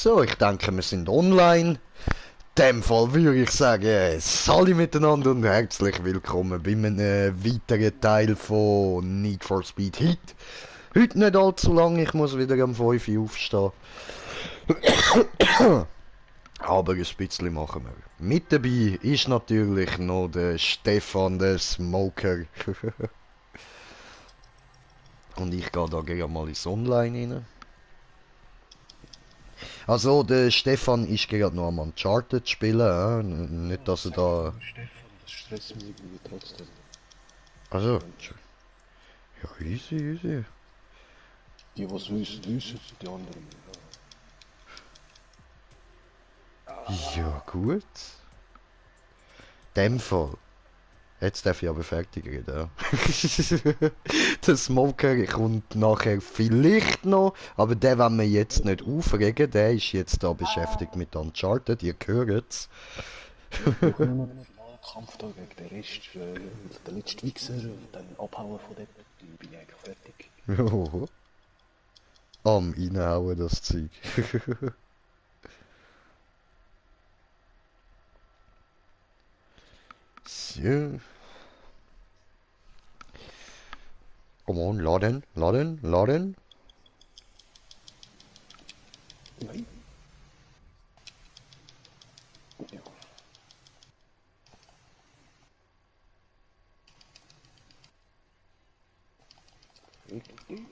So, ich denke, wir sind online. In dem Fall würde ich sagen, Sali miteinander und herzlich willkommen bei einem weiteren Teil von Need for Speed Heat. Heute nicht allzu lang, ich muss wieder um 5 Uhr aufstehen. Aber ein bisschen machen wir. Mit dabei ist natürlich noch der Stefan, der Smoker. Und ich gehe da gerne mal ins Online rein. Also, der Stefan ist gerade noch am Uncharted spielen, nicht, dass er da... Stefan, das stresst mich irgendwie trotzdem. Also, ja, easy, easy. Die, was wissen, wissen, die anderen. Ja, gut. In dem Fall. Jetzt darf ich aber fertig reden, ja. Der Smoker kommt nachher vielleicht noch, aber der, wenn wir jetzt nicht aufregen, der ist jetzt da beschäftigt mit Uncharted, ihr hört's. Ich brauche nur noch den Finalkampf da gegen den Rest, den letzten Wichser und dann abhauen von dort. Dann bin ich eigentlich fertig. Joho. Am reinhauen, das Zeug. So. Come on, laden, laden, laden. Nein. Ja. Richtig.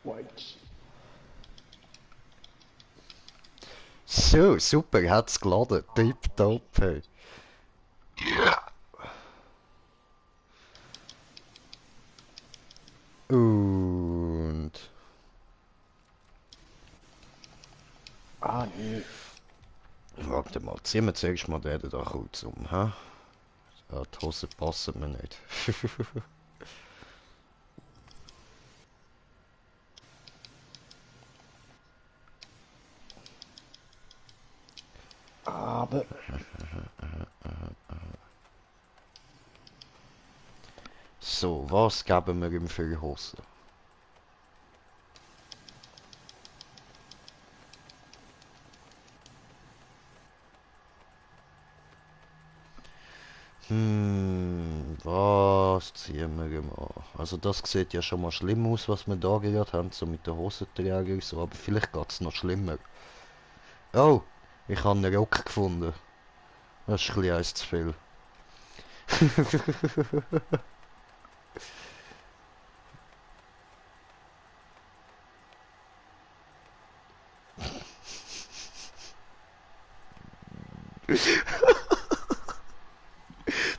White. So, super, hat's geladen. Tipptopp, hey. Und... Ah, nee. Warte mal, ziehen wir zuerst mal den da kurz um, hä? Ja, die Hosen passen mir nicht. Aber. So, was geben wir ihm für Hosen? Was ziehen wir ihm an? Also das sieht ja schon mal schlimm aus, was wir da gerade haben, so mit den Hosenträgern so, aber vielleicht geht's noch schlimmer. Oh, ich habe einen Rock gefunden. Das ist ein bisschen eins zu viel.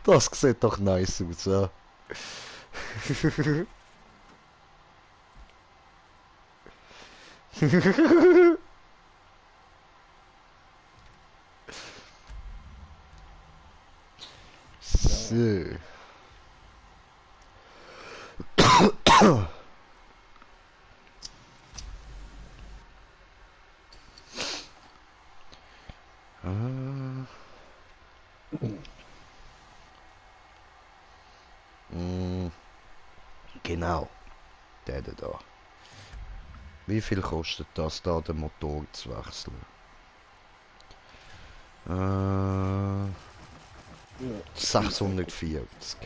Das sieht doch nice aus, ja. So. Genau, der da. Wie viel kostet das da, den Motor zu wechseln? Ja, 640.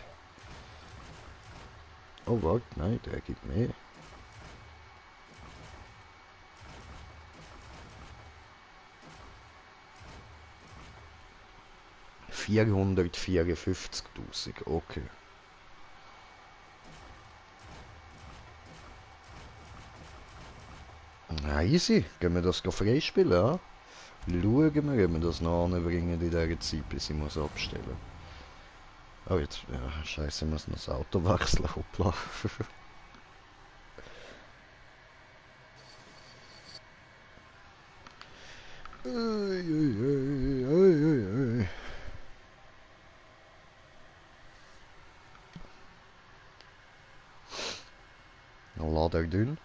Oh, warte, nein, der gibt mehr. 454.000, okay. Na, easy, gehen wir das freispielen, ja? Schauen wir, ob wir das noch anbringen in dieser Zeit, bis ich muss abstellen. Oh, jetzt, ja, scheiße, ich muss noch das Auto wechseln, hoppla. Dan laat ik doen.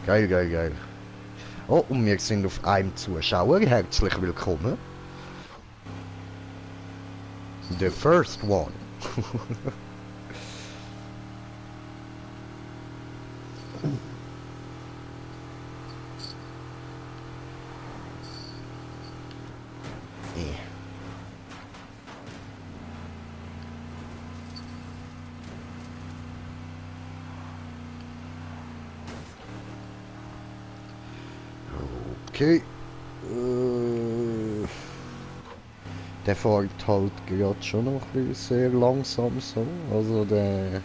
Geil, geil, geil. Oh, und wir sind auf einem Zuschauer. Herzlich willkommen. The first one. Eh. Okay. Der fährt halt gerade schon noch ein bisschen sehr langsam so. Also der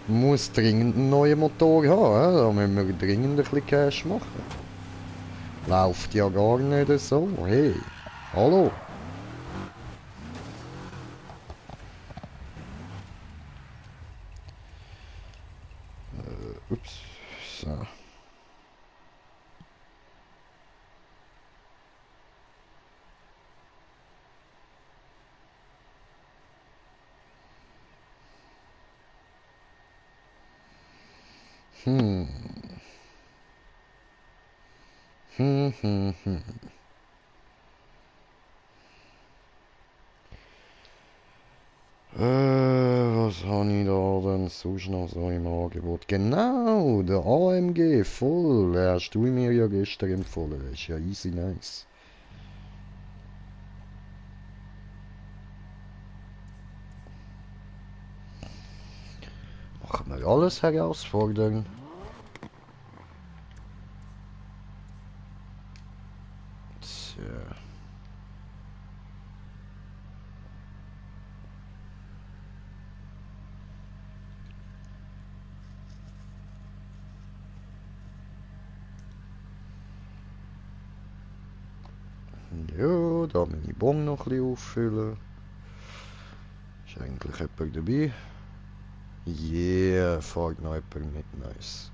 muss dringend einen neuen Motor haben. Da müssen wir dringend ein bisschen Cash machen. Läuft ja gar nicht so. Hey, hallo. Ups. So. Hm. Hm, hm, hm. Was habe ich da denn sonst noch so im Angebot? Genau, der AMG voll. Den hast du mir ja gestern empfohlen. Das ist ja easy nice. Machen wir alles herausfordern. Tja. Ja, da meine Bon noch ein bisschen auffüllen. Ist eigentlich jemand dabei? Yeah, fährt noch jemand mit, nice.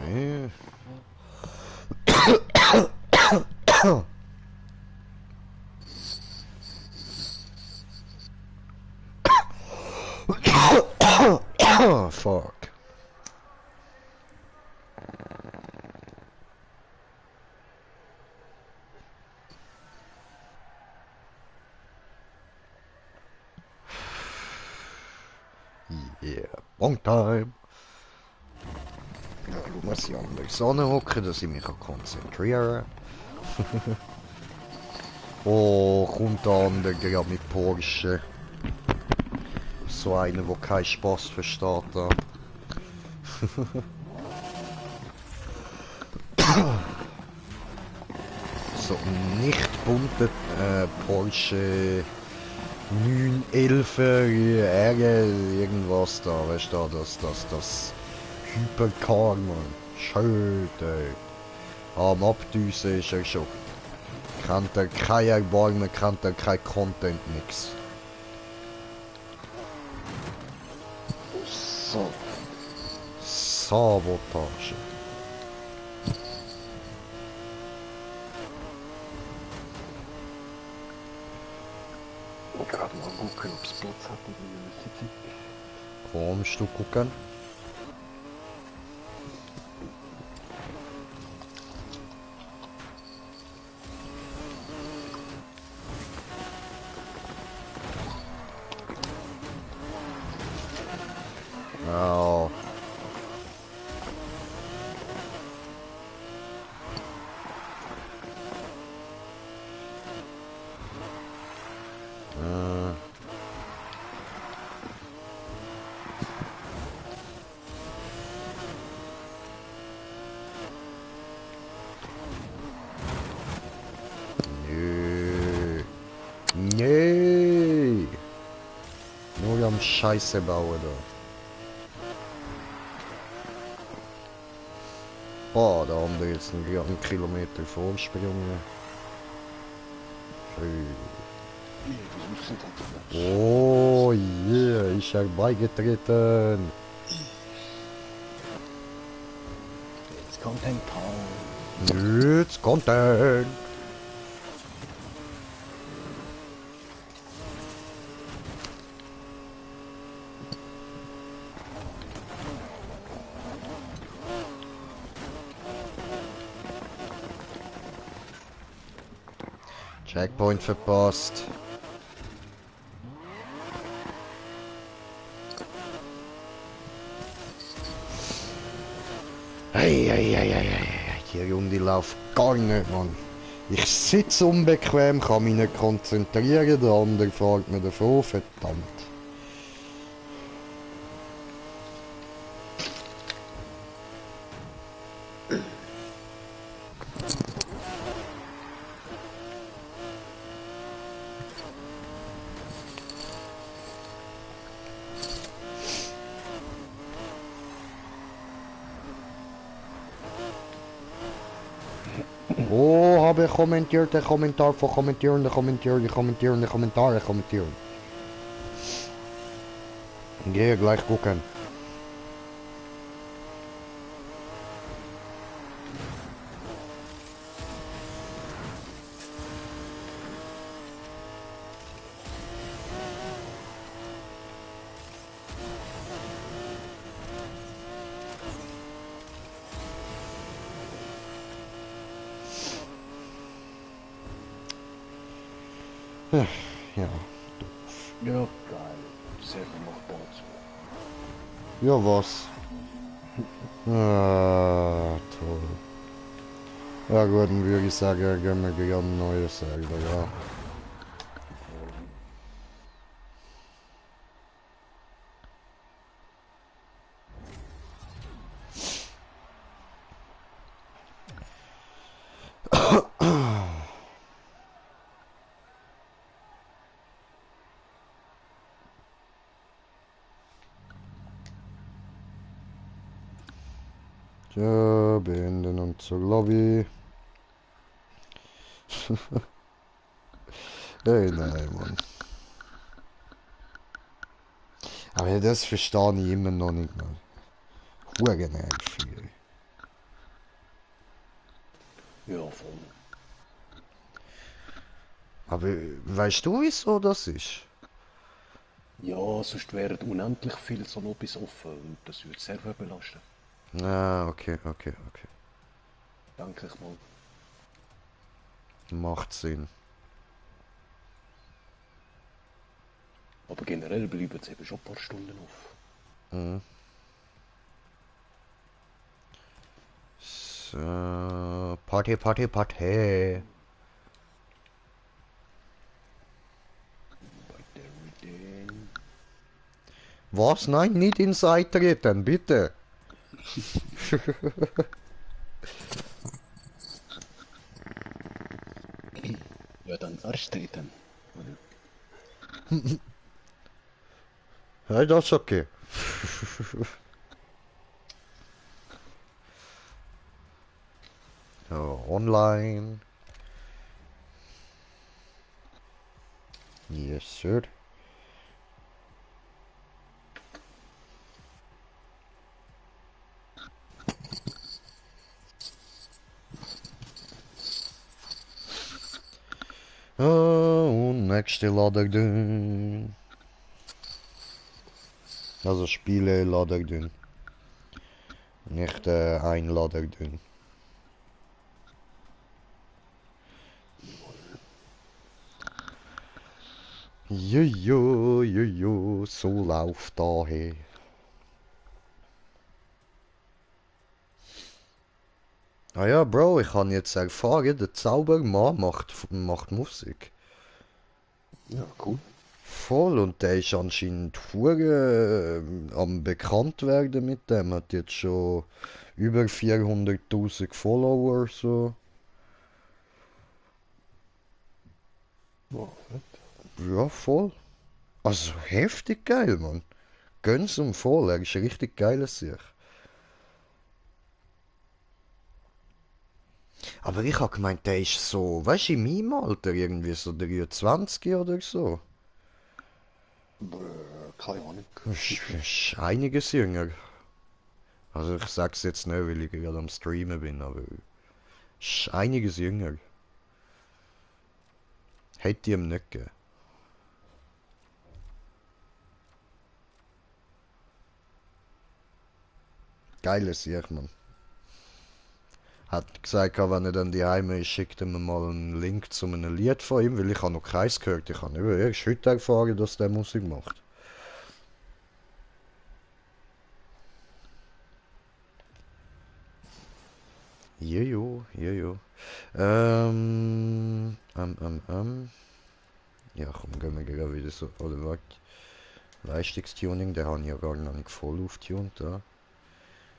Yeah. Fuck. Yeah, long time. Ja, ich muss ich an der Sonne hocken, dass ich mich konzentrieren kann. Oh, kommt der andere gerade mit Porsche. So einer, der keinen Spaß versteht. Da. So ein nicht bunter Porsche 911 R irgendwas da, weißt du, das Hypercar, man. Schön, ey. Am Abdüsen ist er schon. Kennt er keine Erbarmen, kennt er kein Content, nix. So. Sabotage. Gerade mal gucken, ob es Platz hat in der Sitzung. Kommst du gucken? Ja. Nö. Nee. Nur am Scheiße bauen da. Boah, da haben wir jetzt einen Kilometer Vorsprung. Schön. Oh yeah, ist er beigetreten. Jetzt Content Town. Jetzt Content. Checkpoint verpasst. Ei, die Runde läuft gar nicht, Mann. Ich sitze unbequem, kann mich nicht konzentrieren, der andere fragt mir davon, verdammt. Oh, habe kommentiert, der Kommentar von kommentieren, Kommentare kommentieren. Gehe gleich gucken. Ja. Ja, geil. Sehr machbar so. Ja, was? Ah, toll. Ja gut, dann würde ich sagen, gehen wir gleich an neues Server, ja. Ja, beenden und zur Lobby. Hey, nein, Mann. Aber das verstehe ich immer noch nicht mal. Hurennervig. Ja, voll. Aber weißt du, wieso das ist? Ja, sonst wären unendlich viele so Lobbys offen und das würde Server belasten. Ah, okay. Denke ich mal. Macht Sinn. Aber generell bleiben sie eben schon ein paar Stunden auf. Mhm. So, Party. Bei der Ideen. Was? Nein, nicht ins Eintreten, bitte. Ja, dann erst treten. Ja, das ist okay. So, online. Yes, sir. Und nächste Laderdün. Also Spiele Laderdün. Nicht ein Laderdün. Jojo, so läuft daher. Ah ja, Bro, ich kann jetzt erfahren, der Zaubermann macht Musik. Ja, cool. Voll, und der ist anscheinend hure am bekannt werden mit dem. Hat jetzt schon über 400.000 Follower so. Ja, fett. Ja, voll. Also heftig geil, Mann. Gönn's ihm voll, er ist richtig geil an sich. Aber ich hab gemeint, der ist so, weißt du, in meinem Alter, irgendwie so 23 oder so. Keine Ahnung. Ist einiges jünger. Also ich sag's jetzt nicht, weil ich gerade am Streamen bin, aber ist einiges jünger. Hätte ich ihm nicht gegeben. Geiles Sieg, Mann. Hat gesagt, wenn er dann daheim ist, schickt er mir mal einen Link zu einem Lied von ihm, weil ich habe noch keins gehört. Ich habe erst heute erfahren, dass der Musik macht. Jojo, jojo. Ja, komm, gehen wir gleich wieder so. Oder was? Leistungstuning, der habe ich ja gar noch nicht voll aufgetunt. Da.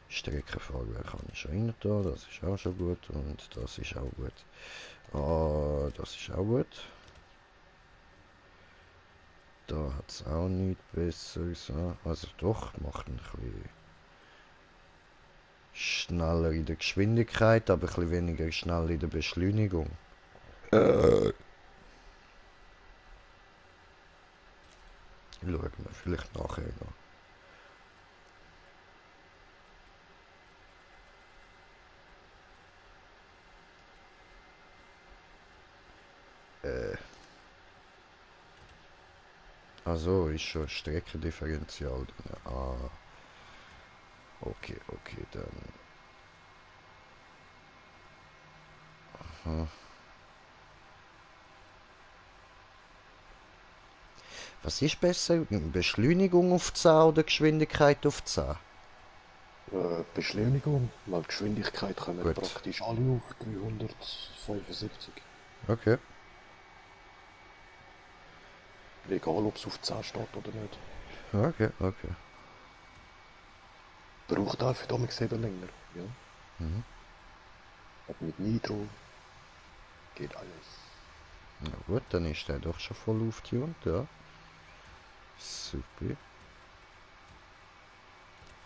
Streckenfahrwerk habe ich schon rein da, das ist auch schon gut. Und das ist auch gut. Ah, das ist auch gut. Da hat es auch nichts Besseres. Also doch, macht ein bisschen schneller in der Geschwindigkeit, aber ein bisschen weniger schnell in der Beschleunigung. Schauen wir vielleicht nachher noch. Äh, also ist schon Streckendifferential drin. Ah, okay, okay, dann. Aha. Was ist besser? Beschleunigung auf 10 oder Geschwindigkeit auf 10? Beschleunigung, weil Geschwindigkeit kommen Gut. praktisch alle auf 375. Okay. Egal ob es auf 10 steht oder nicht. Okay, okay. Braucht einfach damals eben länger. Ja. Mhm. Aber mit Nitro geht alles. Na gut, dann ist der doch schon voll aufgetunt, ja. Super.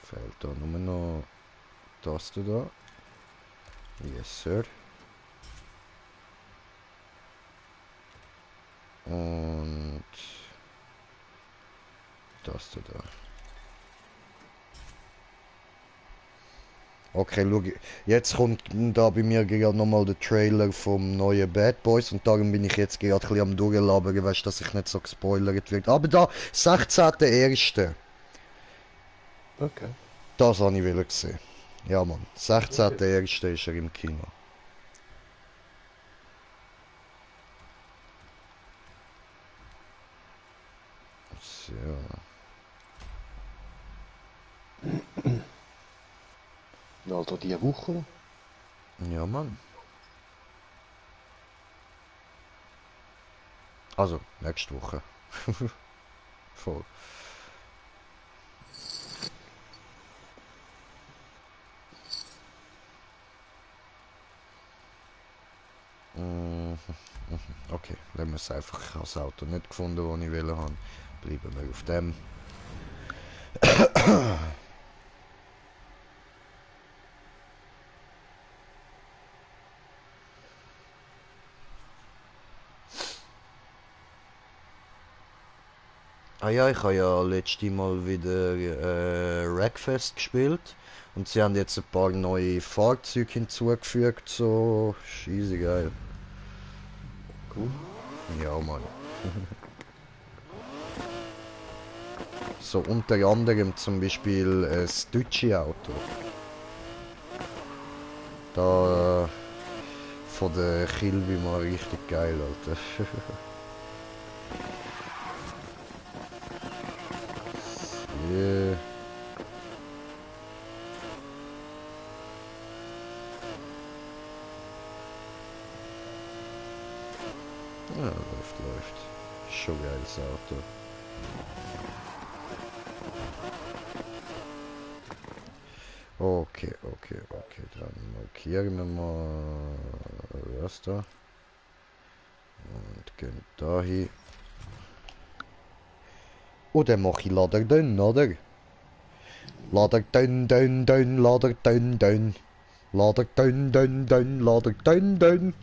Fehlt da nur noch das da. Yes, sir. Und das da. Okay, schau, jetzt kommt da bei mir gerade nochmal der Trailer vom neuen Bad Boys und darum bin ich jetzt gerade ein bisschen am durchlabern, weißt du, dass ich nicht so gespoilert wird. Aber da, 16.01. Okay. Das habe ich gesehen. Ja, Mann. Okay. 16.01. ist er im Kino. So. Also diese Woche. Ja, Mann. Also, nächste Woche. Voll. Mhm. Okay, lassen wir es einfach. Ich habe das Auto nicht gefunden, das ich wollte haben. Bleiben wir auf dem. Ah ja, ich habe ja letztes Mal wieder Wreckfest gespielt. Und sie haben jetzt ein paar neue Fahrzeuge hinzugefügt, so ist easy geil. Cool. Ja, Mann. So unter anderem zum Beispiel das deutsche Auto. Da von der Kilby mal richtig geil, Alter. Yeah. Ja, läuft, läuft. Schon geiles Auto. Okay, okay, okay. Dann markieren wir mal das da. Und gehen dahin. Und dann mache ich Lader dünn, oder? Lader dünn, dünn, dünn, Lader dünn, dünn. Lader dünn, dünn, dünn, lader dünn, dünn.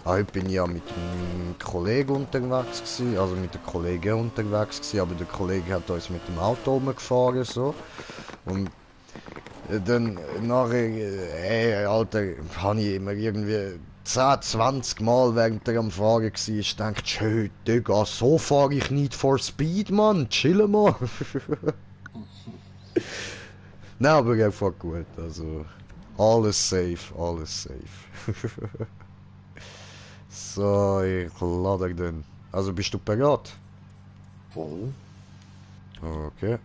Heute bin ich ja mit einem Kollegen unterwegs gewesen, also mit der Kollegin unterwegs gewesen, aber der Kollege hat uns mit dem Auto rumgefahren, so. Und dann nachher, Alter, habe ich immer irgendwie 10, 20 Mal während er am Fahren war, ich dachte, schön, Digga, so fahre ich nicht for Speed, Mann, chill mal. Nein, aber er fährt gut, also alles safe, alles safe. So, ich lade den. Also bist du bereit? Voll. Okay.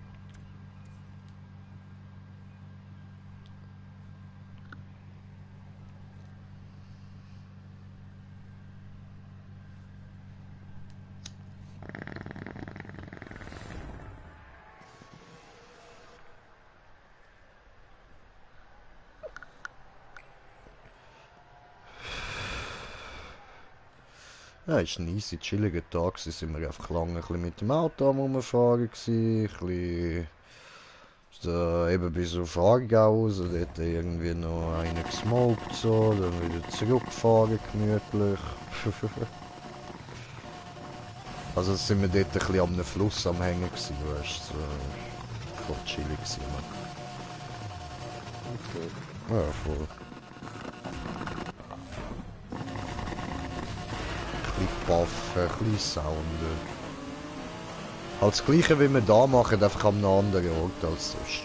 Ja, es war ein easy, chilliger Tag. Sind wir einfach lange ein bisschen mit dem Auto am Rumfahren gewesen. Ein bisschen so, eben bis auf Aargau raus. Dort irgendwie noch einen gesmoked, so. Dann wieder zurückgefahren, gemütlich. Also sind wir dort ein bisschen am Fluss am Hängen gewesen, weißt du. So, voll chillig gewesen, man. Okay. Ja, voll. Ein bisschen Paffen, ein bisschen Sounden. Halt das gleiche wie wir da machen, einfach an einem anderen Ort als sonst.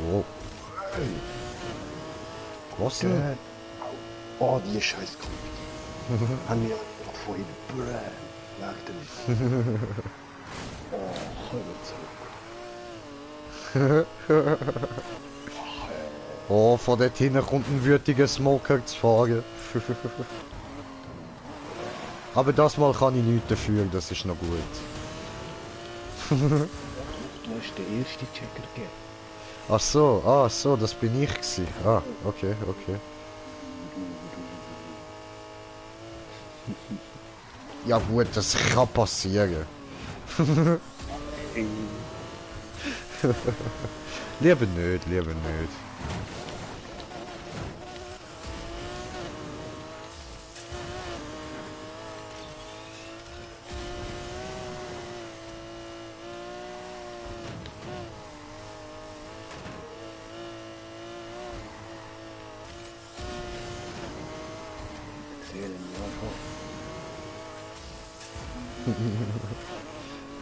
Wow. Was denn? Gell. Oh, die scheiß Kuh. Haben wir noch vorhin merkt ihr nicht. Oh, komm zurück. Oh, von dort hinten kommt ein wütiger Smoker zu fahren. Aber das Mal kann ich nichts dafür, das ist noch gut. Du hast den ersten Checker gegeben. Ach so, das bin ich gewesen. Ah, okay, okay. Ja gut, das kann passieren. Lieber nicht, lieber nicht.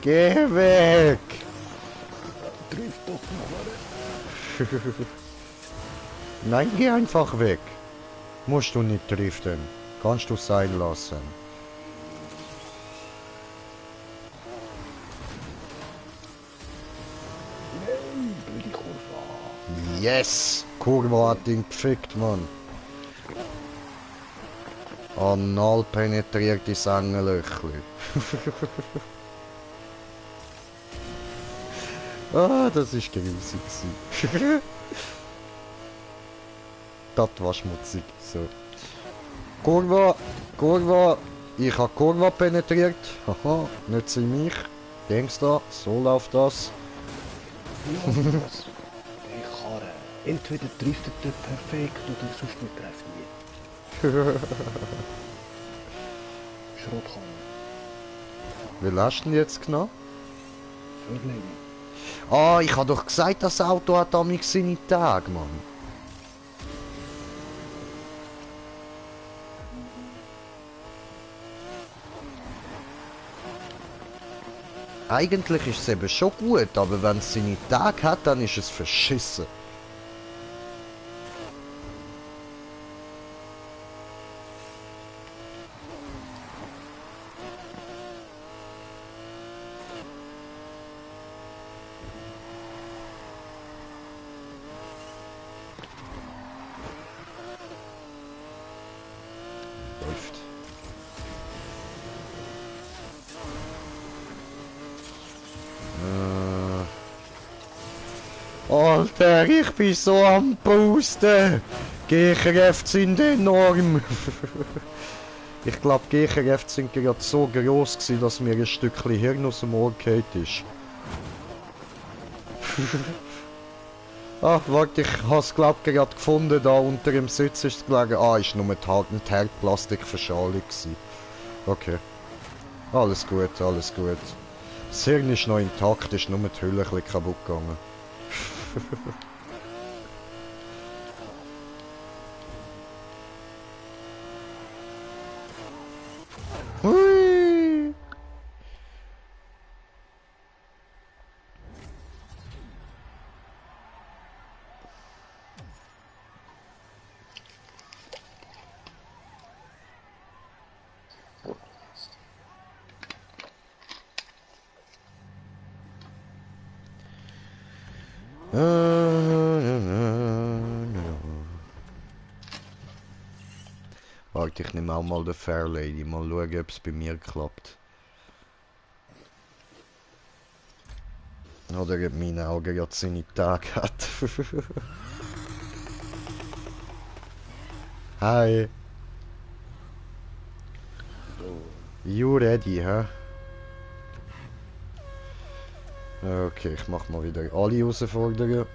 Geh weg! Trifft doch noch. Nein, geh einfach weg. Musst du nicht driften. Kannst du sein lassen. Nein, blöde Kurve. Yes! Kurva hat ihn gefickt, Mann. Anal penetrierte Sängelöchli. Ah, das ist grusig gewesen. Das war schmutzig. So. Kurva. Ich habe Kurva penetriert. Haha, nicht sie mich. Denkst du, so läuft das. Ja, was? Hey, Karre. Entweder driftet er perfekt oder sonst nicht treffen wir. Schrotkanne. Wie hast du denn jetzt genommen? Verlegen. Ah, ich habe doch gesagt, das Auto hat damals seine Tage, Mann. Eigentlich ist es eben schon gut, aber wenn es seine Tage hat, dann ist es verschissen. Alter, ich bin so am Pusten. G-Kräfte sind enorm. Ich glaube, G-Kräfte sind gerade so groß gewesen, dass mir ein Stückchen Hirn aus dem Ohr gefallen ist. Ah, warte, ich has glaub gerade gefunden, da unter dem Sitz ist es gelegen. Ah, ist nur die Herdplastikverschalung gewesen. Okay. Alles gut, alles gut. Das Hirn ist noch intakt, ist nur die Hülle ein bisschen kaputt gegangen. Hui! Warte, ich nehme auch mal den Fairlady, mal schauen, ob es bei mir klappt. Oder ob meine Augen gerade seine Tage hat. Hi. You ready, hä? Okay, ich mach mal wieder alle Herausforderungen.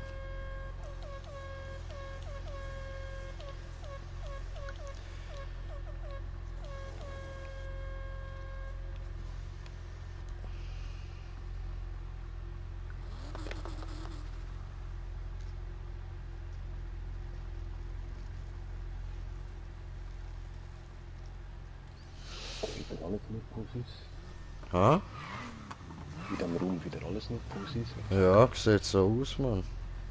Wieder alles nicht Pusis. Ha? In diesem Raum wieder alles nicht Pusis. Ja, sieht so aus, Mann.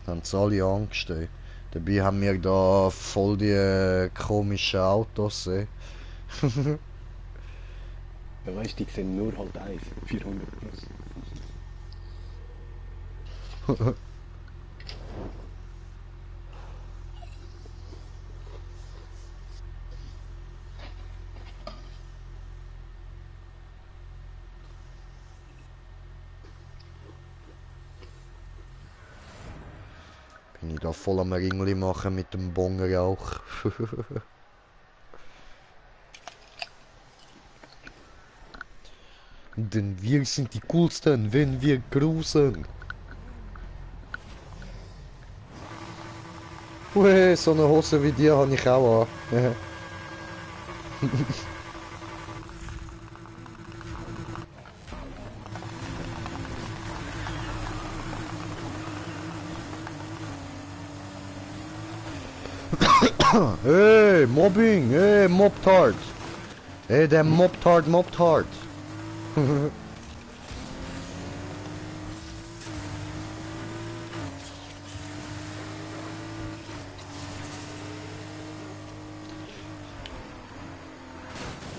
Haben sie alle angestellt. Dabei haben wir da voll die komischen Autos. Ja, weißt du, die sehen nur halt eins. 400 plus. Bin ich da voll am Ringli machen mit dem Bongerauch. Denn wir sind die coolsten, wenn wir cruisen. Ui, so eine Hose wie die habe ich auch an. Hey, Mobbing, hey, Mobtard. Hey, der Mobtard, Mobtard.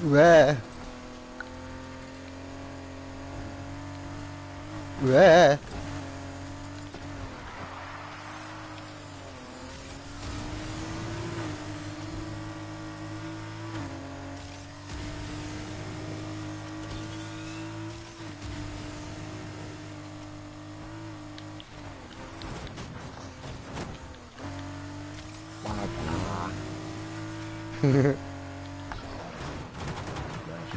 Weh. Weh.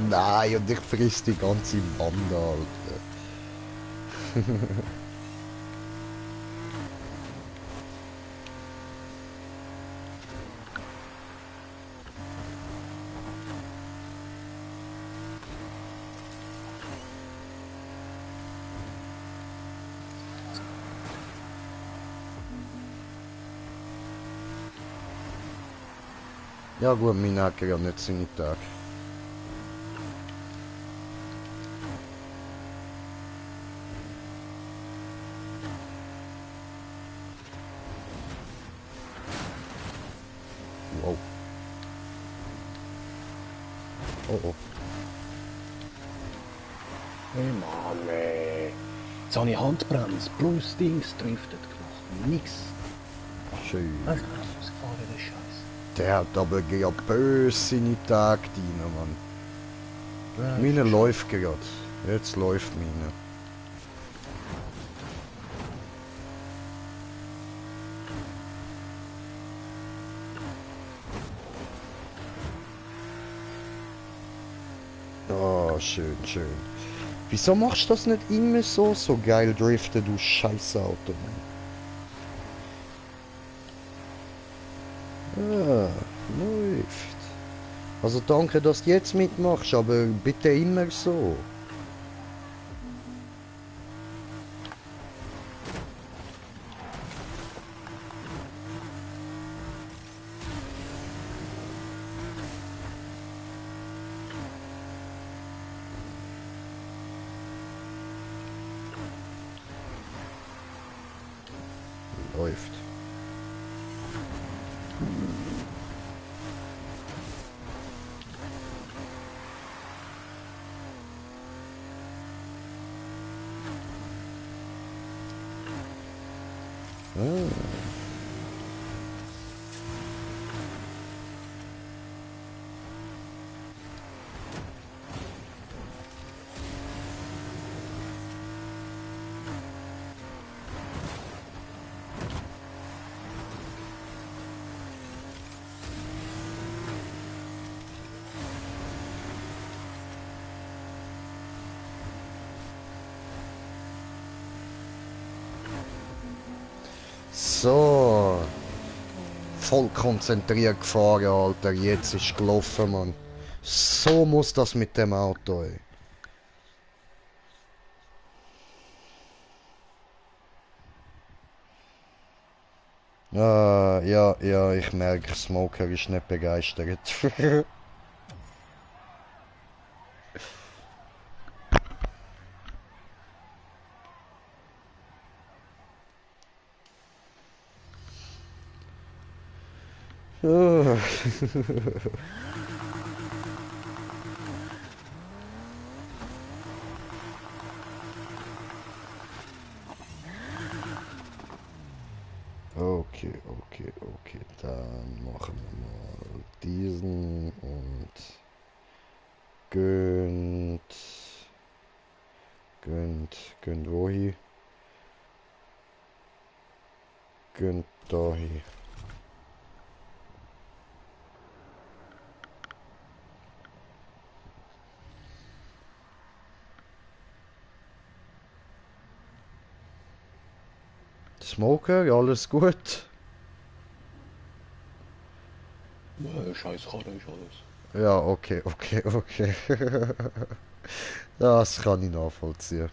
Nein, und ich friss die ganze Bande, Alter. Ja gut, meine hat ja nicht seine Tage. Wow. Oh oh. Hey Mann, ey. Jetzt habe ich Handbremse plus Dings driftet gemacht. Nix. Schön. Was ist ausgefahren, der Scheiß? Der hat aber ja böse seine Tage drin, Mann. Ja, Meine läuft gerade. Jetzt läuft meine. Oh, schön, schön. Wieso machst du das nicht immer so geil driften, du scheiß Auto, Mann? Ja, läuft. Also danke, dass du jetzt mitmachst, aber bitte immer so. Läuft. Ah. So. Voll konzentriert gefahren, Alter. Jetzt ist gelaufen, Mann. So muss das mit dem Auto, ey. Ah, ja, ja, ich merke, Smoker ist nicht begeistert. Ah. Okay, okay, okay. Dann machen wir mal diesen und gönnt, gönnt wohin? Gönnt dahin. Smoker, alles gut? Ja, scheiß Karre ist alles. Ja, okay, okay, okay. Das kann ich nachvollziehen.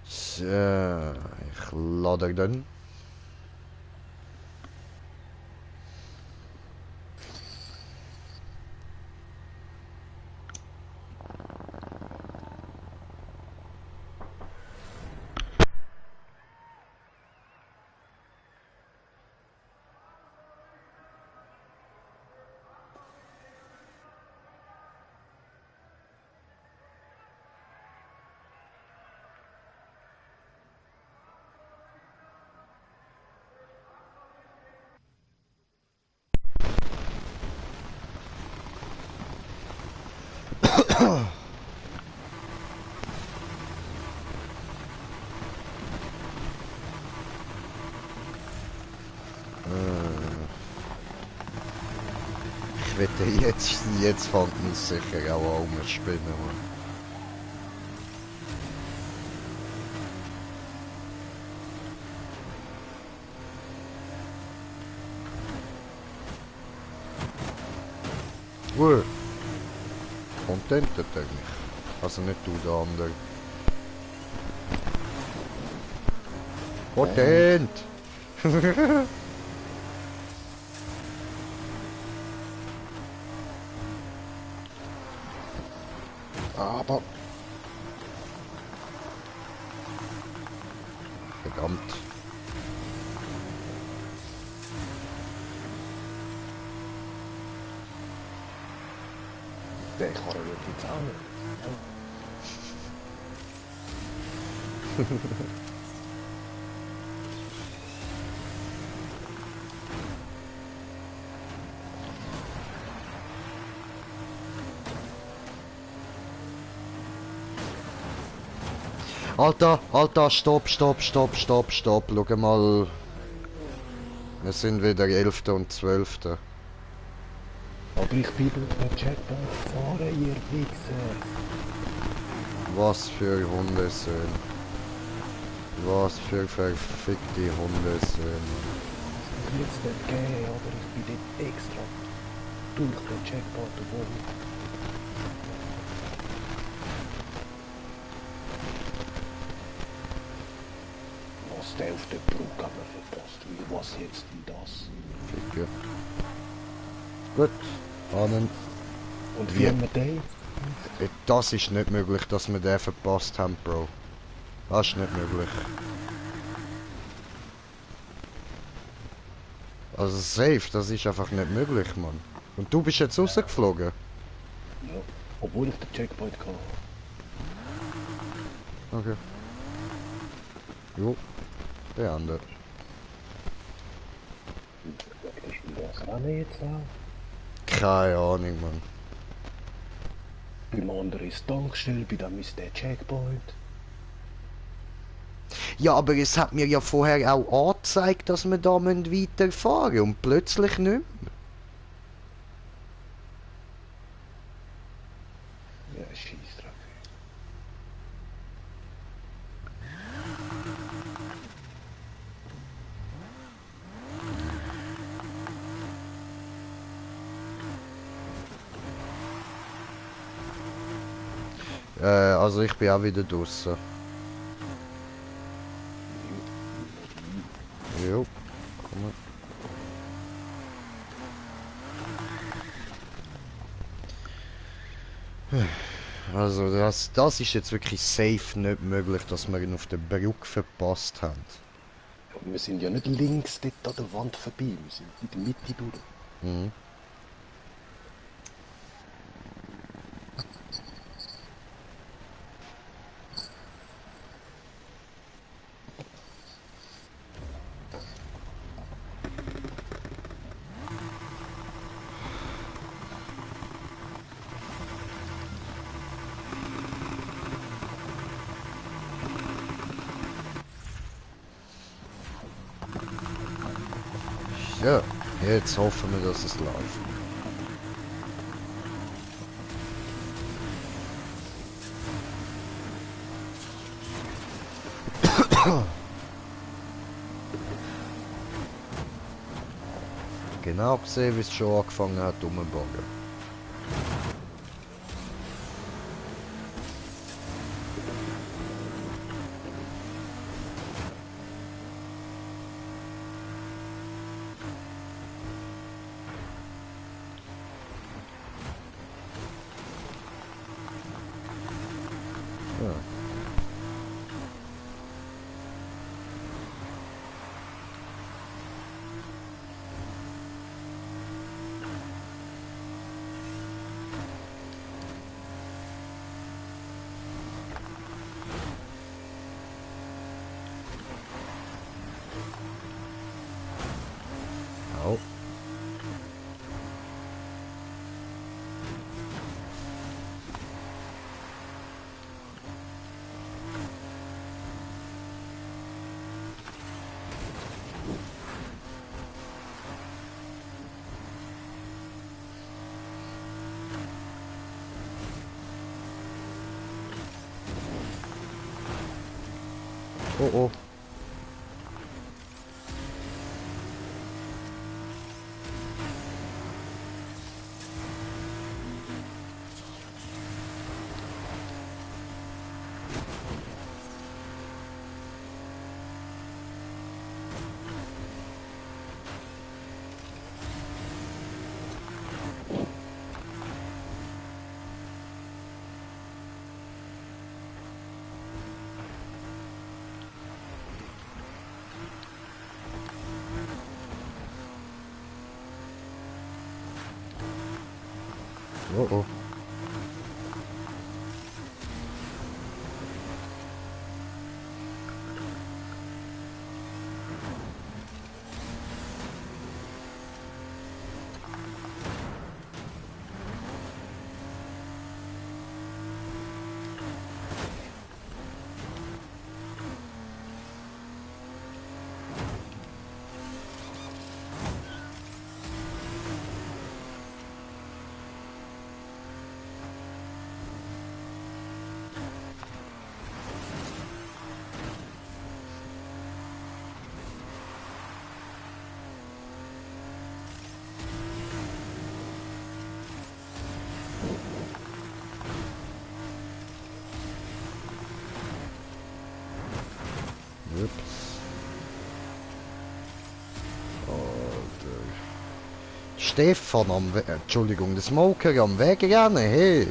So, ich lade dann. Ich wette, jetzt fängt mich sicher auch an spinnen, Mann. Contentet er mich. Also nicht du, der andere. Content! Aber Verdammt. der Karre wird jetzt auch nicht. Alter, Alter, stopp, stopp, stopp, stopp, stopp. Schau mal. Wir sind wieder 11. und 12. Aber ich bin durch den Checkpoint gefahren, ihr Wichser. Was für Hundesöhne. Was für verfickte Hundesöhne. Das wird es nicht geben, aber ich bin dort extra durch den Checkpoint gefahren. Was der auf der Brücke haben wir verpasst. Wie was jetzt wie das? Ficke. Gut, Ahnen. Und wie haben wir den? Das ist nicht möglich, dass wir den verpasst haben, Bro. Das ist nicht möglich. Also safe, das ist einfach nicht möglich, Mann. Und du bist jetzt rausgeflogen? Ja, obwohl ich den Checkpoint hatte. Okay. Jo. Beendet. Das Spiel das Rennen jetzt auch. Keine Ahnung, Mann. Beim anderen ist die Tankstelle, bei dem ist der Checkpoint. Ja, aber es hat mir ja vorher auch angezeigt, dass wir da weiterfahren müssen und plötzlich nicht mehr. Ja, Scheissdreck. Also ich bin auch wieder draußen. Jo, komm mal. Also das ist jetzt wirklich safe nicht möglich, dass wir ihn auf der Brücke verpasst haben. Ja, wir sind ja nicht links dort an der Wand vorbei, wir sind in der Mitte durch. Mhm. Ja, jetzt hoffen wir, dass es läuft. Genau gesehen, wie es schon angefangen hat, umzubauen. Ja. Au. Oh oh. Oh oh. Stefan am Weg, Entschuldigung, der Smoker am Weg rennen, hey.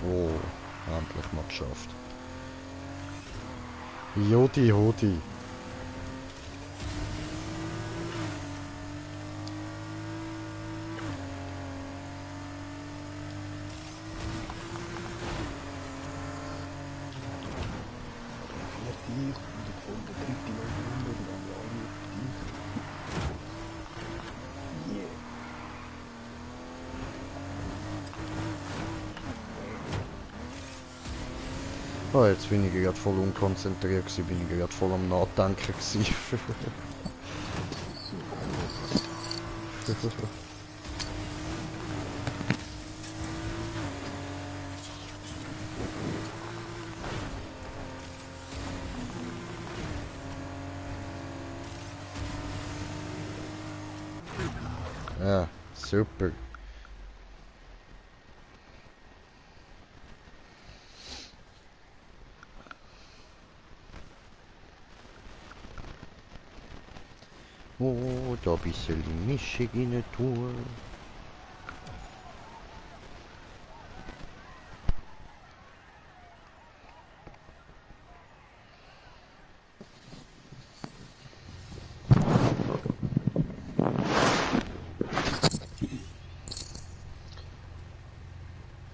Oh, endlich mal geschafft. Jodi Hodi. Vierte Runde gefunden, dritte neue Runde, die haben wir alle auf dich. Yeah. Oh, jetzt bin ich gerade voll unkonzentriert gewesen, bin ich gerade voll am Nachdenken gewesen. Ja, super. Oh, da ein bisschen Mischung rein tun.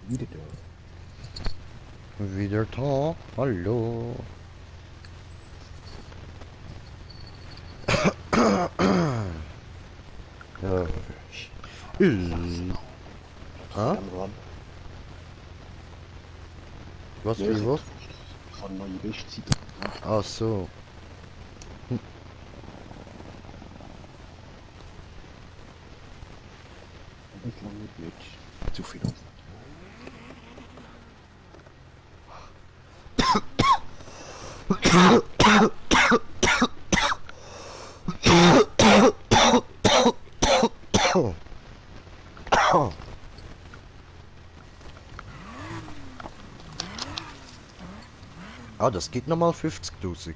Wieder da. Wieder da, hallo. Ja. Ah? Am Run. Was, Ja, wie, was? ich habe neue Bestzeit. Ach so. Nicht lange jetzt. Zu viel. Ah, das geht nochmal 50.000.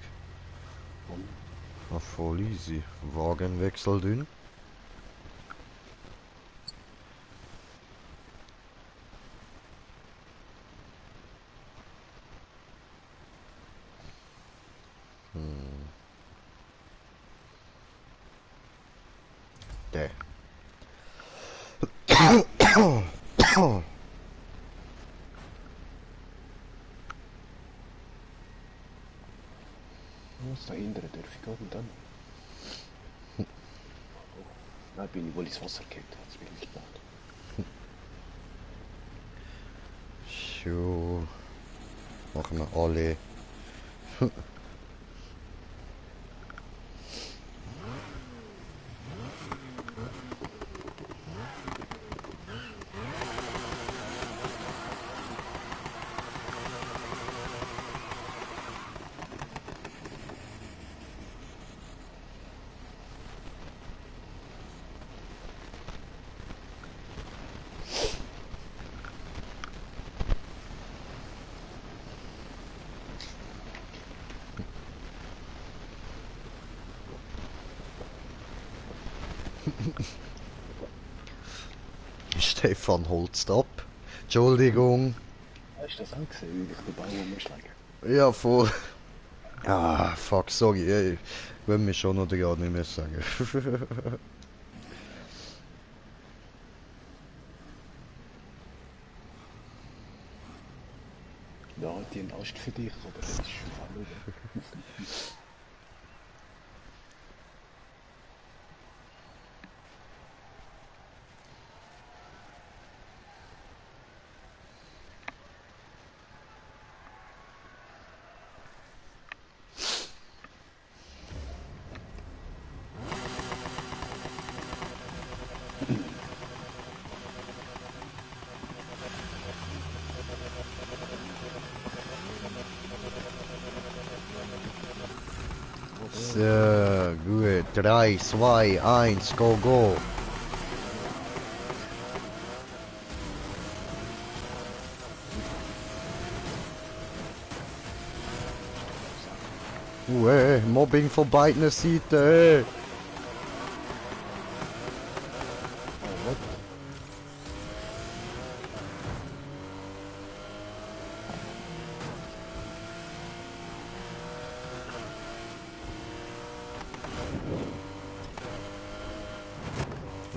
Ah, voll easy. Wagenwechsel dünn. Der. Was da hinten darf ich gehen und dann? Nein, bin ich wohl ins Wasser gekippt. Jetzt bin ich gespannt. So. Machen wir alle. Stefan holst ab. Entschuldigung. Hast du das auch gesehen, wie ich den Ball umschlage? Ja, voll. Ah, fuck, sorry, ey. Will mich schon noch gar nicht mehr sagen. Ja, die haben Angst für dich, aber das ist schon falsch. So, gut. 3, 2, 1, go, go. Mobbing von beiden Seiten. Oh, what?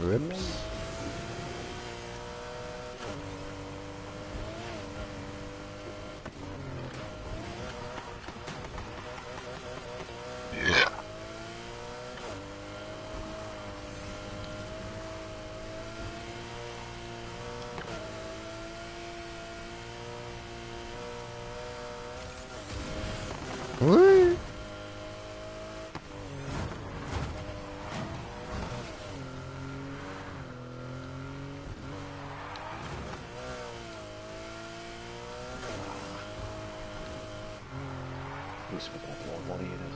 Rips. Ui. Muss man gerade mal variieren.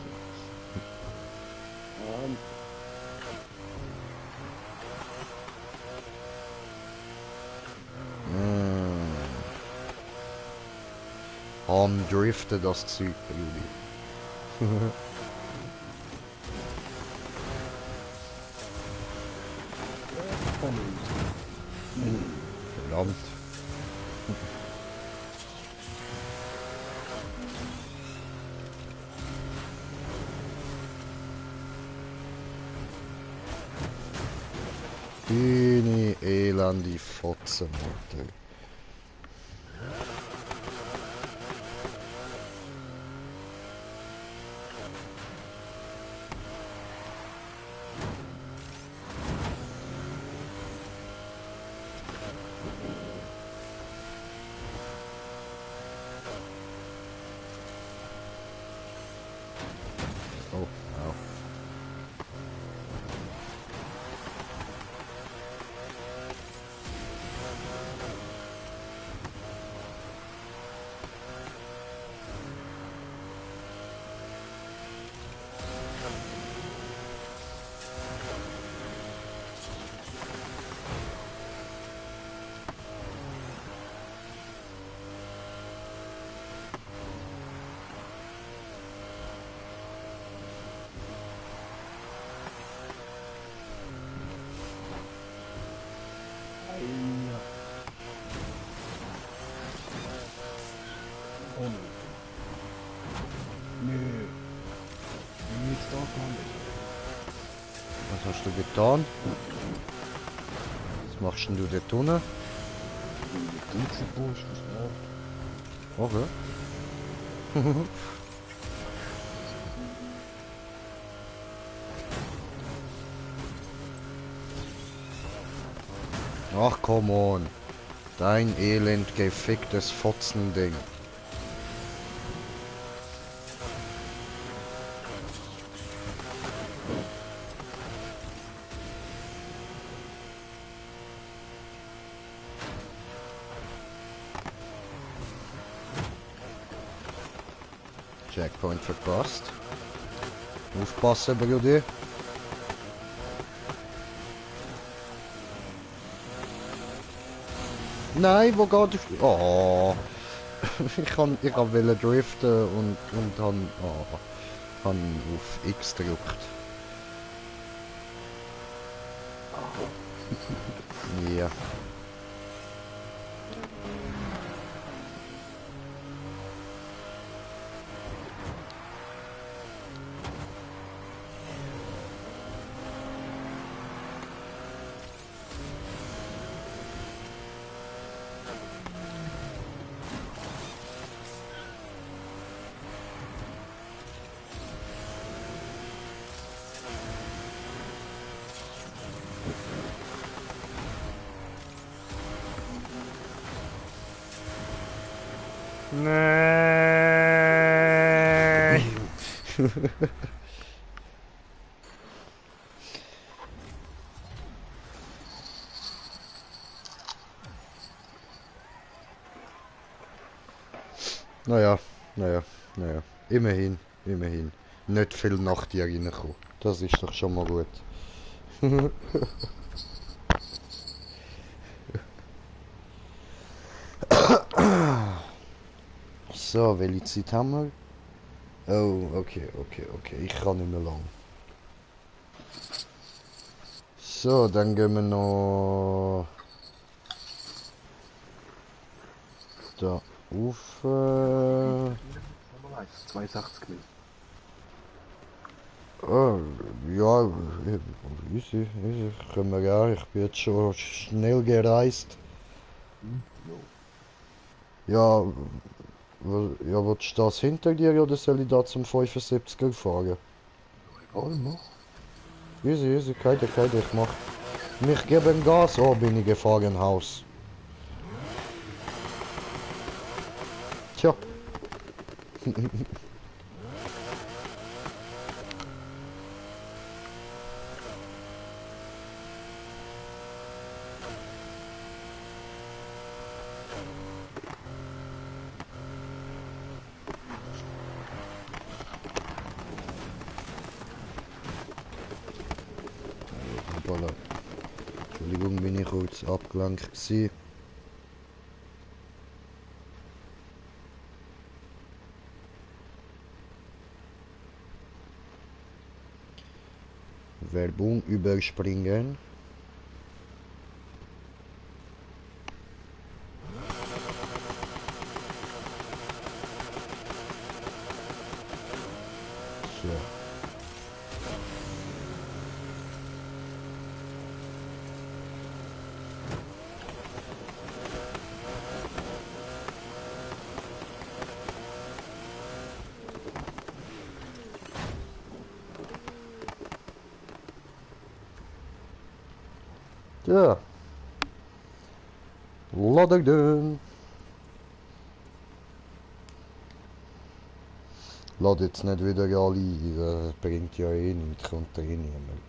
Am driften das Zeug, Juli. Verdammt. Deine elende Fotzen, Alter. Oh, au. Oh nein. Nö. Bin jetzt da gelandet. Was hast du getan? Was machst denn du dort unten? Die Dixie-Post, was läuft? Okay. Ach, come on. Dein elend geficktes Fotzending. Checkpoint verpasst. Aufpassen, Brudi. Nein, wo geht ich? Oh. ich wollte driften und han auf X gedrückt. Ja. Nein. Naja, naja, naja. Immerhin, immerhin. nicht viel nach dir reinkommen. Das ist doch schon mal gut. So, welche Zeit haben wir? Oh, okay, okay, okay. Ich kann nicht mehr lang. So, dann gehen wir noch da rauf. Nummer 1, 62 gewesen. Oh, ja, easy, easy. Können wir ja. Ich bin jetzt schon schnell gereist. Jo. Ja, ja, willst du das hinter dir oder soll ich da zum 75er fahren? Egal, mach. Easy, easy, keine, ich mach. Mich geben Gas, oh, bin ich gefahren, Haus. Tja. Hoppala. Entschuldigung, bin ich kurz abgelenkt gewesen. Werbung überspringen. So. Ja. Laden. Lad jetzt nicht wieder alle ein, das bringt ja eh nichts, kommt da eh niemand.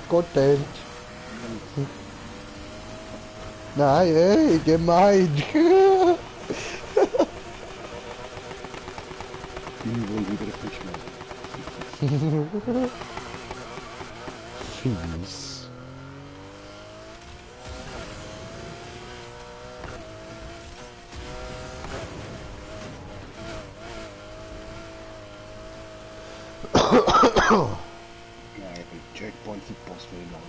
Content. Nein, ey, gemein. Bin wohl wieder ein bisschen schnell. Fies. Nein, Checkpoint verpasst für den Mann.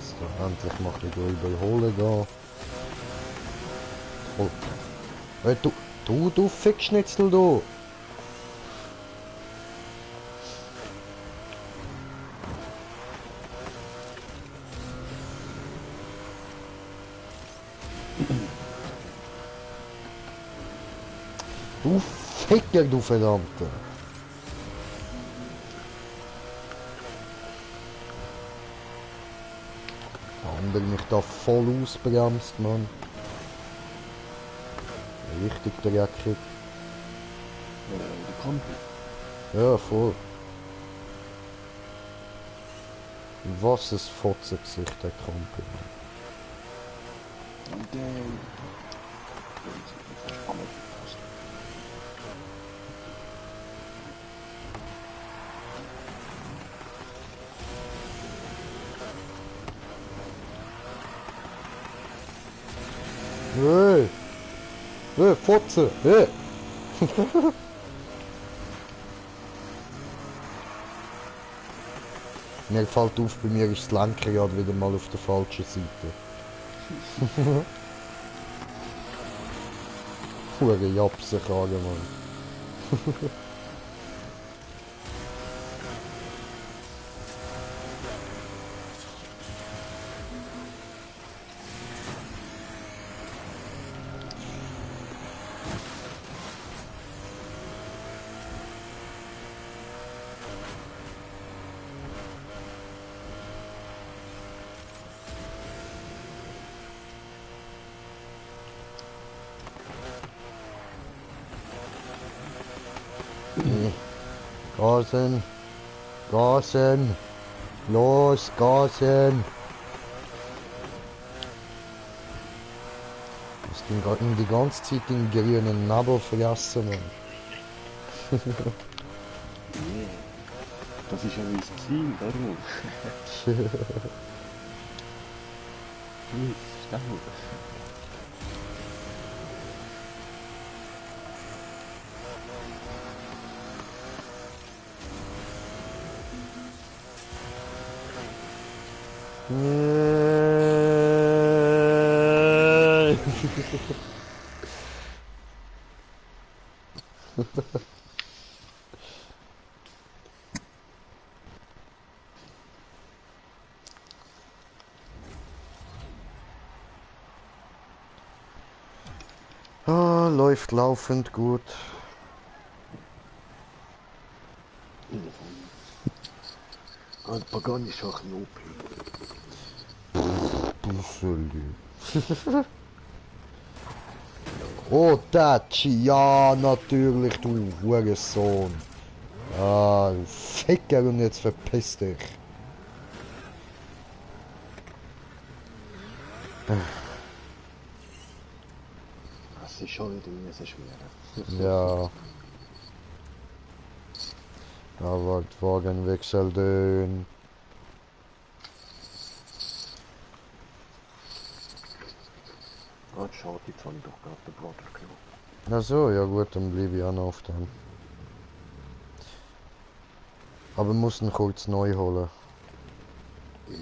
So, endlich mal ein bisschen überholen da. Oh. Hey, du Fickschnitzel, du! Du Ficker, du Verdammte! Der andere mich da voll ausbremst, Mann. Richtig dreckig. Der Kampi. Ja, voll. Was ein Fotzengesicht, der Kampi. Und der ist fast alle verpasst. Hey! Fotze! Mir fällt auf, bei mir ist das Lenkrad wieder mal auf der falschen Seite. Hure Japsenkrage, Mann. Gasen! Gasen! Los, Gasen! Ich bin gerade die ganze Zeit den grünen Nabel vergessen, Mann. Nee. Das ist ja mein Ziel, darum. Stau. Ah, läuft laufend gut. Ah, Pagani ist auch ein OP. Busseli. Oh, Tachi, ja, natürlich, du Hurensohn. Ah, du Ficker, und jetzt verpiss dich. Das ist schon wieder müssen schmieren. Ja. Aber Wagenwechsel dön. Ah, schade, jetzt habe ich doch gerade den Bruder genommen. Na so, ja gut, dann bleibe ich auch noch auf dem. Aber muss ihn kurz neu holen. Ja.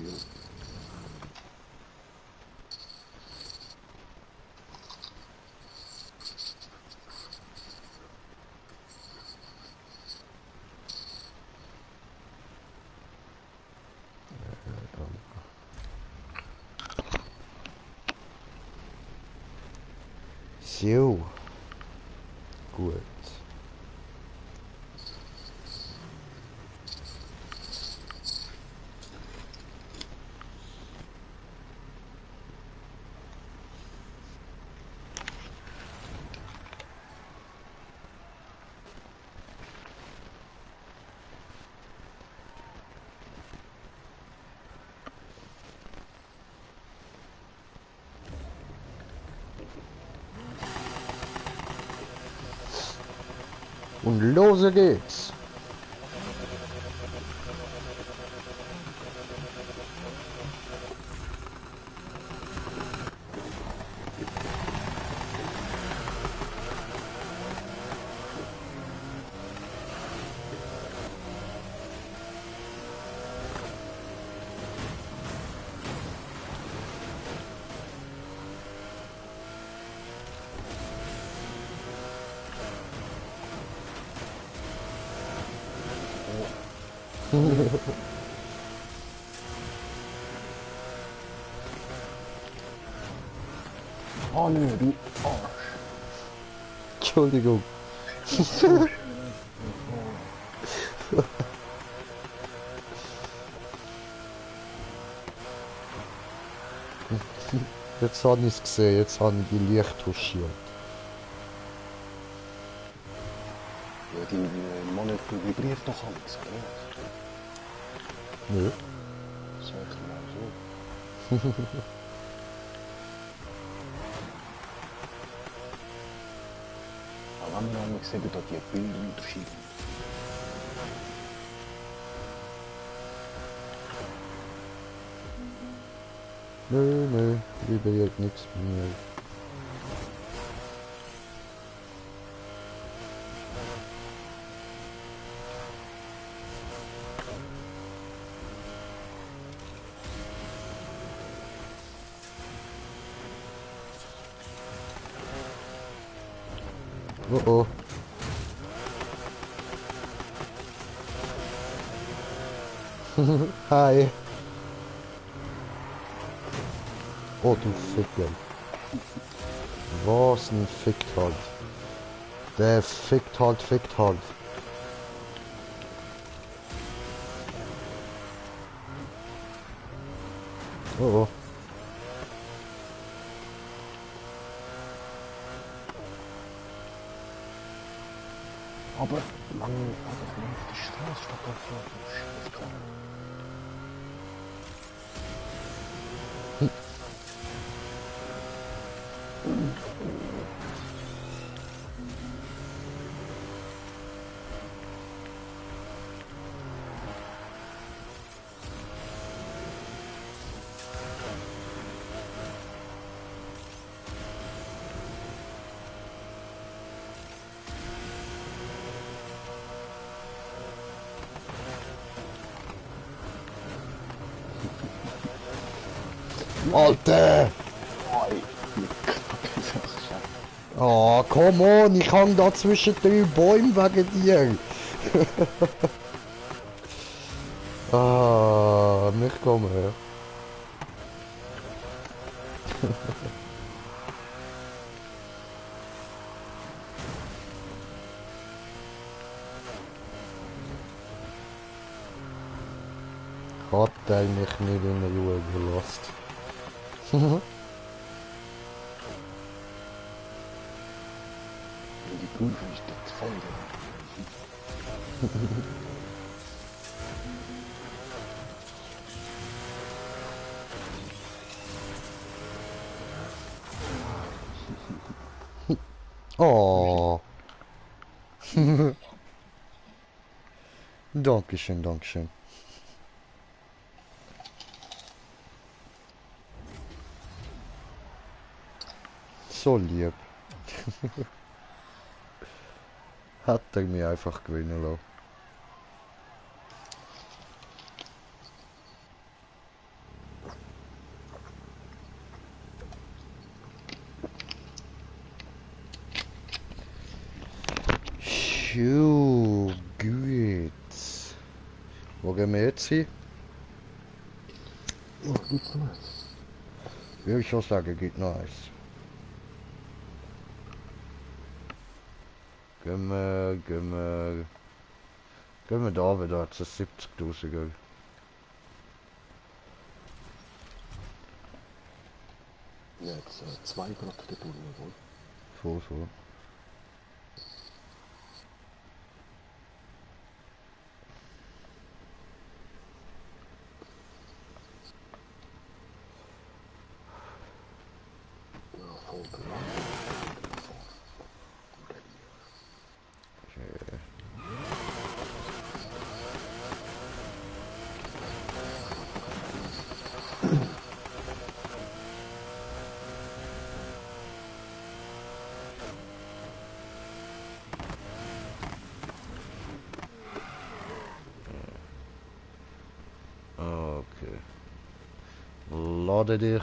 So. Gut. Und los geht's. Oh nö, du Arsch. Entschuldigung. So schön. Jetzt habe ich es gesehen, jetzt habe ich die Licht touchiert. Ja, die Monitor vibriert doch alles, oder? Nö. Sag mal so. Aber wenn wir einmal gesehen, dass die Bilder unterschieden. Nö, nö, vibriert nichts bei mir. Oh oh. Hi. Oh, du Ficker. Was ein Fickt halt. Der fickt halt, fickt halt. Oh oh. Aber man hat auf die Straße statt auf Scheiß Karre. Alter! Oh, come on, ich hang da zwischen 3 Bäumen wegen dir. Ah, nicht kommen. Ja. Hat er mich nicht in Ruhe gelassen. Die Kurve ist dort voll. Oh. Dankeschön, Dankeschön. So lieb. Hat er mich einfach gewinnen lassen. Schau, gut. Wo gehen wir jetzt hin? Ja, gibt's noch was? Würde ich auch sagen, geht nice. Gehen wir da wieder zu 70.000 gell? Ja, jetzt 2 Grad der Tunnel, wohl. So. Ja, voll beladen. Okay. Lade dich.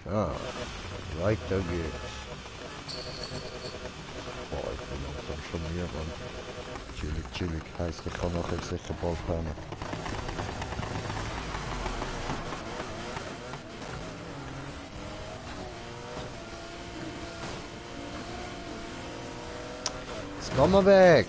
Ja, weiter geht's. Boah, ich bin langsam schon hier, Mann. Chillig. Heißt, ich kann nachher sicher bald pennen. Jetzt komm mal weg!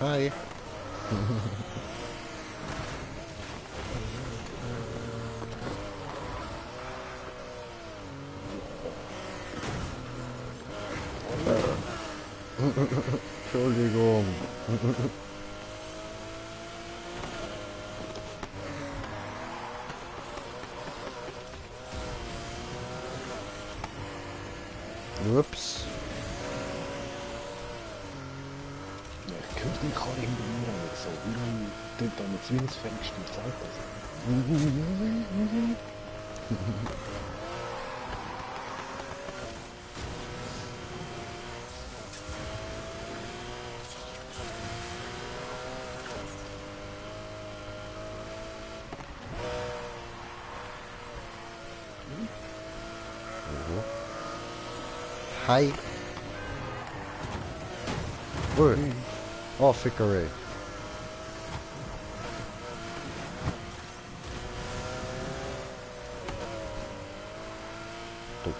Hi. Entschuldigung. Ups. Ja, ich könnte den Karren irgendwie nicht so. Wie lange tut da mit Zwillingsfenster Zeit das? Hi. Ui. Oh, Fickerei. Doof.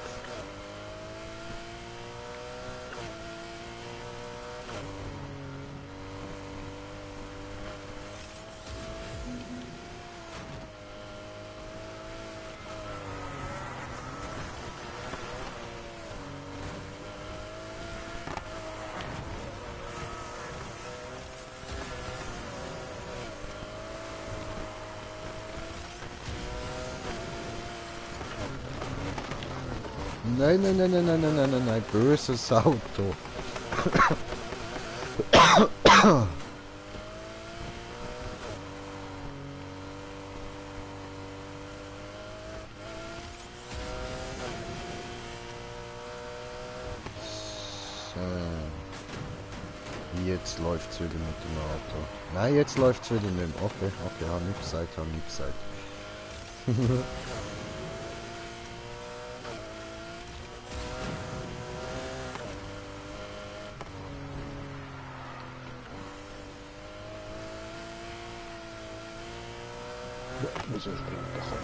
Nein, nein, nein, nein, nein, nein, nein, nein, nein, böses Auto. So. Jetzt läuft's wieder mit dem Auto. Nein, jetzt läuft's wieder nicht. Okay, okay, hab nicht gesagt, hab nicht gesagt. Wieso springt der Karren?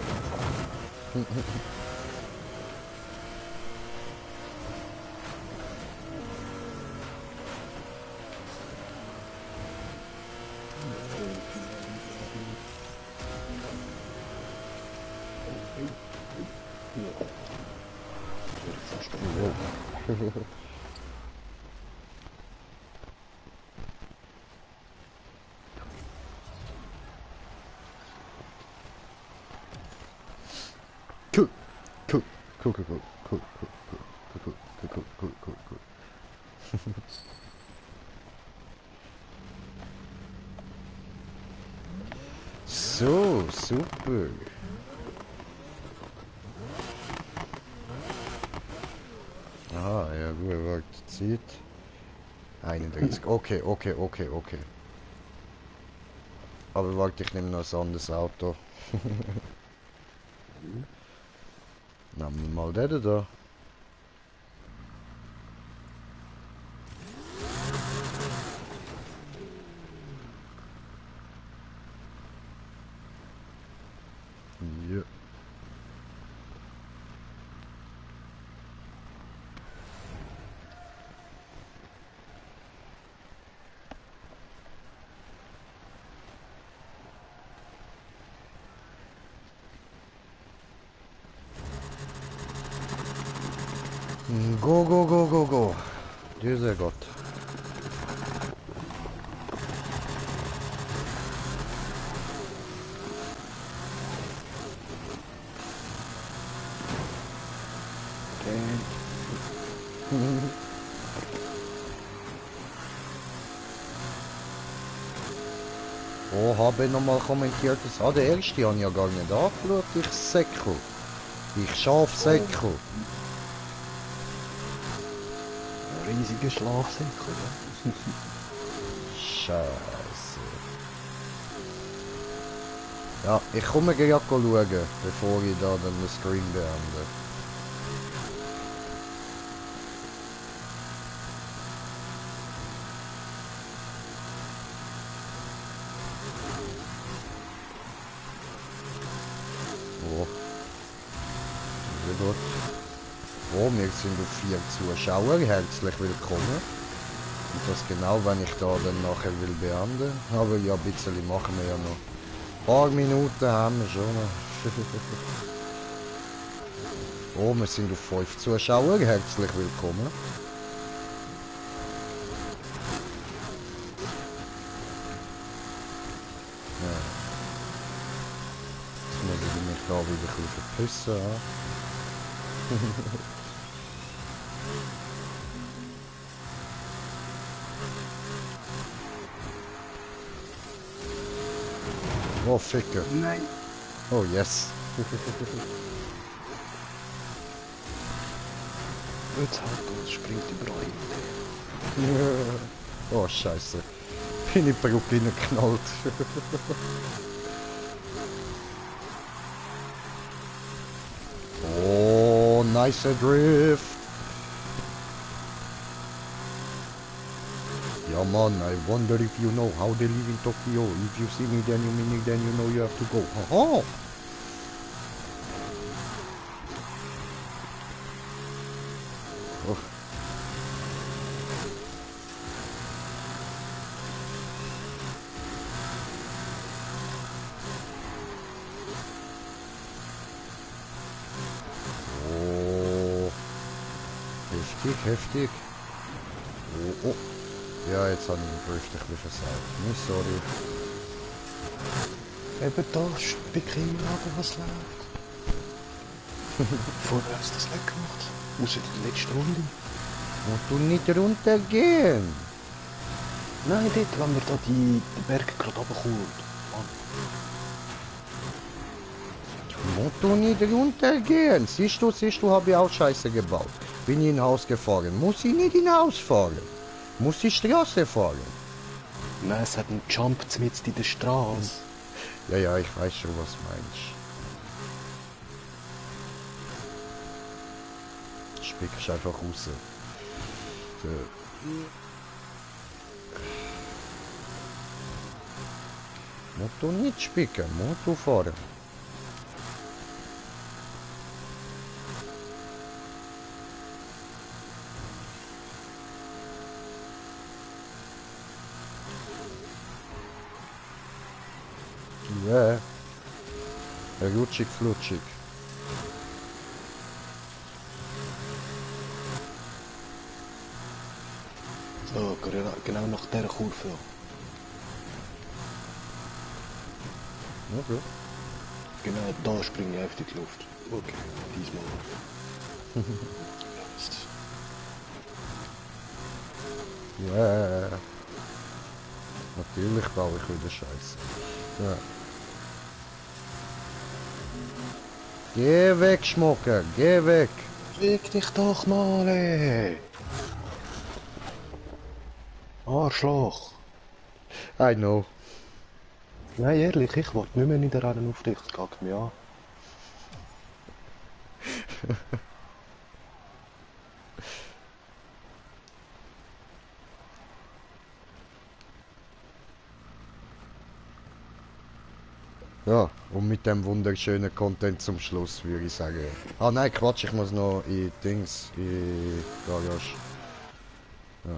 Cool, cool, cool, cool, cool, cool, cool, cool, cool, cool, cool, cool, cool. So, super. Ah, ja gut, warte, Zeit. 31, okay, okay, okay, okay. Aber warte, ich nehme noch ein anderes Auto. Nehmen wir mal den da. Ja. Go, go, go, go, go. Dieser Gott. Oh, habe ich nochmal kommentiert, das der erste habe ich ja gar nicht angeschaut, ich Säckel. Ich Schafsäckel. riesiger Schlafsäcke, oder? Scheiße. Ja, ich komme gleich schauen, bevor ich da den Stream beende. Oh, sehr gut. Oh, wir sind auf 4 Zuschauer. Herzlich willkommen. Und das genau, wenn ich da dann nachher will beenden. Aber ja, ein bisschen machen wir ja noch. Ein paar Minuten haben wir schon. Oh, wir sind auf 5 Zuschauer. Herzlich willkommen. Ja. Jetzt muss ich mich da wieder ein bisschen verpissen. Oh, Ficker. Nein. Oh, yes. Jetzt halt, das springt überall hin. Oh, scheiße. Bin in die Brücke reingeknallt. Oh, nice drift. Yeah, man, I wonder if you know how they live in Tokyo. If you see me, then you mean it, then you know you have to go. Oh. Oh. Oh. Heftig, heftig. Oh, oh. Ja, jetzt habe ich den Drift ein bisschen versagt. Nicht sorry. Eben da, Bikini aber was läuft. Vorher hast du das nicht gemacht. Außer in der letzten Runde. Und du nicht runtergehen. Nein, dort, wenn wir da die Berge gerade runterkommen. Mann. Musst du nicht runtergehen. Siehst du, habe ich auch Scheiße gebaut. Bin ich in Haus gefahren. Muss ich nicht in Haus fahren. Muss ich Straße fahren. Nein, es hat einen Jump mitten in der Straße. Ja, ja, ich weiß schon, was du meinst. Spickst einfach raus. So. Musst du nicht spicken, musst du fahren. Ja. Rutschig, flutschig. So, genau nach dieser Kurve. Okay. Genau, da springe ich heftig in die Luft. Okay, diesmal. Jetzt. Ja. Natürlich baue ich wieder Scheiße. Ja. Geh weg, Schmucker, geh weg. Leg dich doch mal, ey! Arschloch! I know. Nein, ehrlich, ich wollte nicht mehr in der Rennen auf dich, das geht mir an. Ja, und mit dem wunderschönen Content zum Schluss würde ich sagen. Ah nein, Quatsch, ich muss noch in Dings, in Garage. Ja.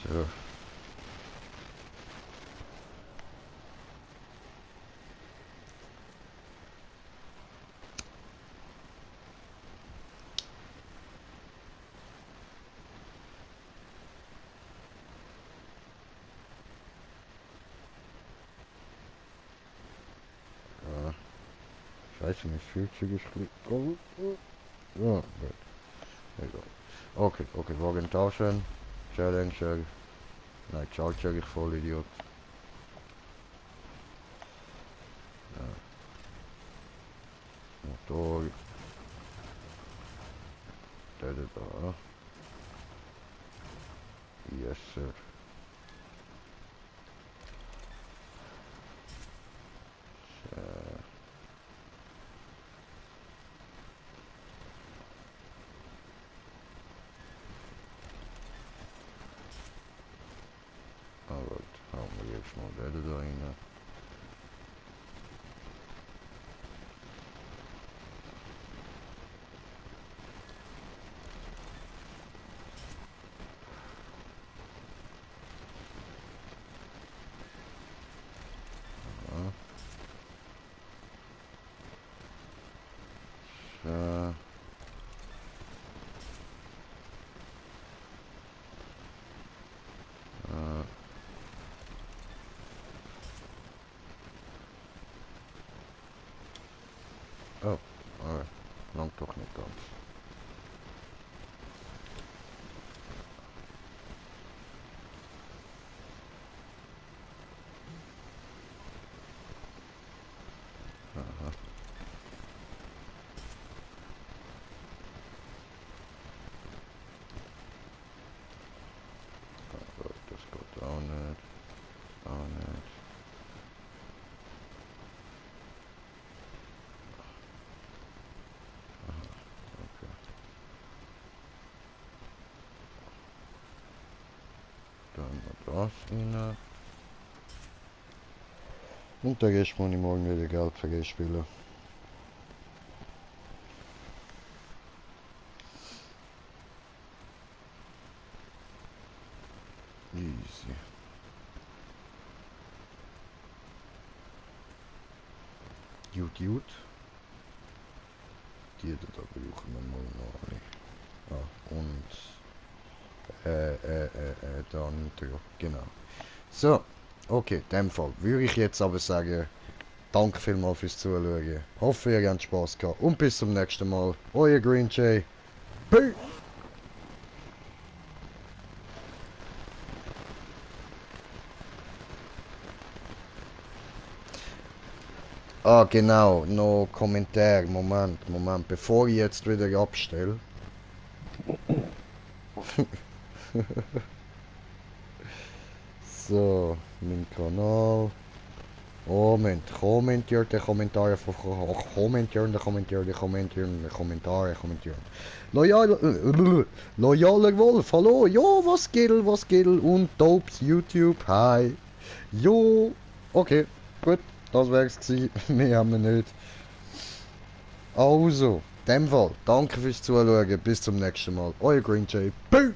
So. Ja. Scheiße, mein Fühlzeug ist gut. Ja, gut. Egal. Okay, okay, Wagen tauschen. Challenger. Nein, Charger, ich voll Idiot. Ja. Motor. Modelle da. Yes, sir. Aber hauen wir jetzt Modelle da rein. So. Oh, langt toch niet ganz. Aha. Gut, das geht auch nicht. Auch nicht. Okay. Dann mal das rein. Und der Rest muss ich morgen wieder Geld für spielen. Easy. Gut. Die da brauchen wir mal noch alle. Ah, und da Nitro, genau. So, okay, in dem Fall würde ich jetzt aber sagen, danke vielmals fürs Zuschauen. Hoffe, ihr habt Spaß gehabt und bis zum nächsten Mal. Euer Green Jay. Peace! Ah, genau, noch Kommentar. Moment, bevor ich jetzt wieder abstelle. So, mein Kanal. Moment, kommentiert de Kommentare kommentieren. Loyaler Wolf, hallo, jo, was geht, und Dopes YouTube, hi. Jo, okay, gut, das wär's gewesen, mehr haben wir nicht. Also, in dem Fall, danke fürs Zuschauen, bis zum nächsten Mal, euer Green Jay, peace!